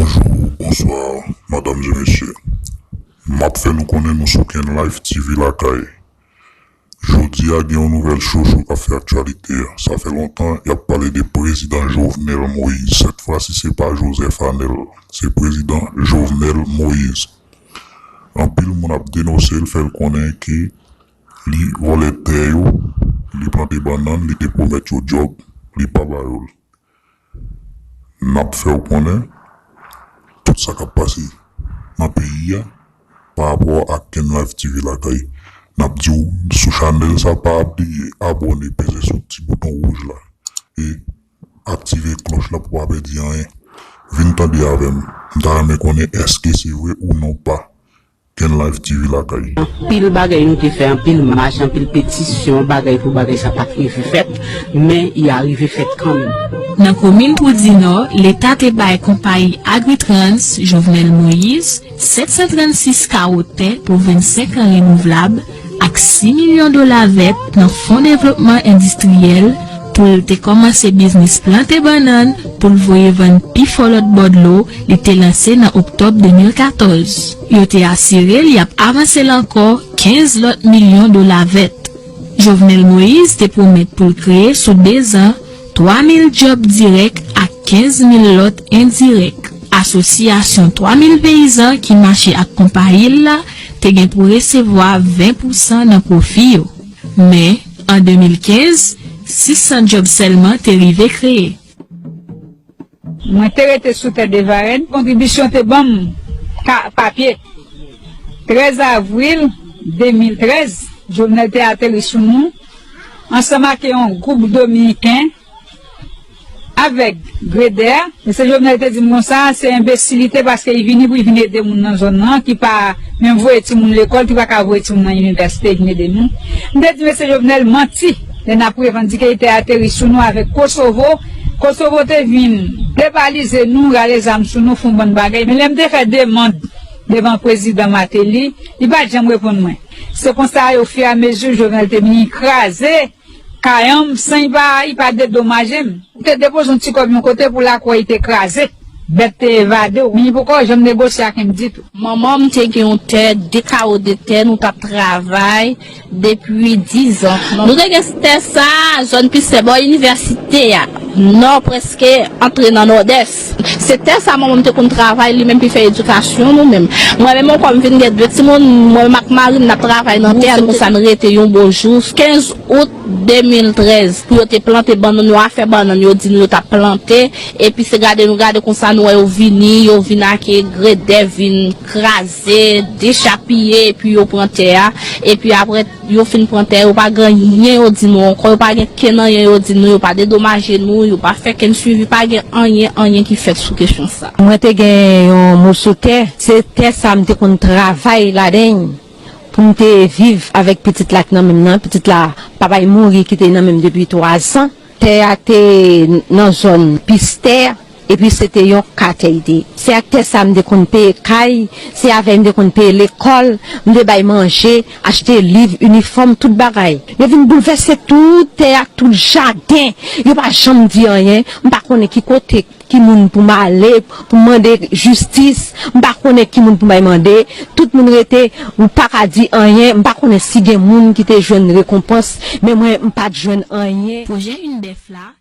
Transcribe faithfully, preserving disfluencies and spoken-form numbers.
Bonjou, bonswa, madanm e mesye. M ap fè nou konnen nou sou Ken Life T V lakay. Jodi a, gen yon nouvèl cho cho k ap fè aktyalite a. Sa fè lontan, y ap pale de prezidan Jovenel Moïse. Sèt fwa si, se pa Joseph Anel. Se prezidan Jovenel Moïse. Anpil moun ap denonse l, fè l konnen ke li vòlè tè yo, li plante bannann, li te pwomèt yo djòb, li pa ba yo l. N ap fè w konnen tout sa k ap pase nan peyi a pa rapò ak Ken Life T V lakay. N ap di w sou chanèl sa, pa bliye abòne, peze sou ti bouton wouj la e aktive klòch la pou w pa pèdi anyen. Vin tande avè m. M ta renmen konnen èske se vre ou non pa. Ken Life T V lakay. Anpil bagay nou te fè, anpil mach, anpil petisyon, bagay pou bagay sa pa t rive fèt, men y a rive fèt kanmenm. Nan komin Pwodinò, Leta te bay konpayi Agritrans Jovenel Moïse sèt san trannsis kawo tè pou vennsenk an renouvlab ak sis milyon dola vèt nan Fon Devlopman Endistriyèl pou l te kòmanse biznis plante bannann pou l voye vann pi fò lòt bò dlo li te lanse nan oktòb de mil katòz. Yo te asire l y ap avanse l ankò kenz lòt milyon dola vèt. Jovenel Moïse te pwomèt pou l kreye sou de zan twa mil djòb dirèk ak kenz mil lòt endirèk. Asosyasyon twa mil peyizan ki mache ak konpayi l la te gen pou resevwa ven pousan nan pwofi yo. Men, an de mil kenz, sis san djòb sèlman te rive kreye. Mwen te rete sou tè de Varèn. Kontribisyon te ban m ka, papye. Trèz avril de mil trèz, Jovenel te ateri sou nou, ansanm ak yon gwoup dominiken, avèg Greder. Mesye Jovenel te di m konsa, se enbesilite paske li vini pou li vin ede moun nan zòn nan, ki pa menm voye timoun lekòl, ki pa ka voye timoun nan inivèsite, vin ede nou. M te di mesye Jovenel manti lè n ap revandike li te ateri sou nou avèk Kosovo. Kosovo te vin debalize nou, rale zam sou nou, fè yon bann bagay. Men lè m te fè demann devan prezidan Martelly, li pa t janm reponn mwen. Se konsa, ofiramezi, Jovenel te vini kraze kayanm san li pa, li pa dedomaje m. Li te depoze yon ti kòb yon kote pou lakwè li te kraze. Bèt te evade, men li poko janm negosye ak m ditou. Manman m te gen yon tè, de kawo de tè, nou t ap travay depi dizan. Nou te gen tè sa, zòn Pistè, bò inivèsite a, nò, prèske antre nan nòdès. Se tè sa manman m te konn travay, li menm ki fè edikasyon nou menm. Mwen menm ankò, m vin gen de timoun, mwen menm ak mari m, n ap travay nan tè a, konsa n rete yon bon jou, kenz out de mil trèz, pou yo te plante bannann, yo afè bannann, yo di nou yo t ap plante, epi se gade nou gade konsa, nou wè yo vini, yo vin ak gredè, vin kraze, dechapiye, epi yo pran tè a, epi apre yo fin pran tè, yo pa gen anyen yo di nou ankò, yo pa gen kenn anyen yo di nou, yo pa dedomaje nou, yo pa fè kenn swivi, pa gen anyen, anyen ki fèt sou kesyon sa. Mwen te gen yon moso tè, se tè sa m te konn travay ladan l pou m te viv avèk pitit la k nan men m nan, pitit la, papa l mouri kite l nan men m depi twa zan. Tè a te nan zòn Pistè, epi se te yon katè l te ye. Se ak tè sa m te konn peye kay, se avè l m te konn peye lekòl, m te bay manje, achte liv, inifòm, tout bagay. Yo vin boulvèse tout tè a, tout jaden. Yo pa janm di anyen. M pa konnen ki kote, ki moun pou m ale, pou m mande jistis. M pa konnen ki moun pou m bay mande. Tout moun rete, ou pa ka di anyen. M pa konnen si gen moun ki te jwenn rekonpans, men mwen, m pa t jwenn anyen. Pwojè Une Bèf la,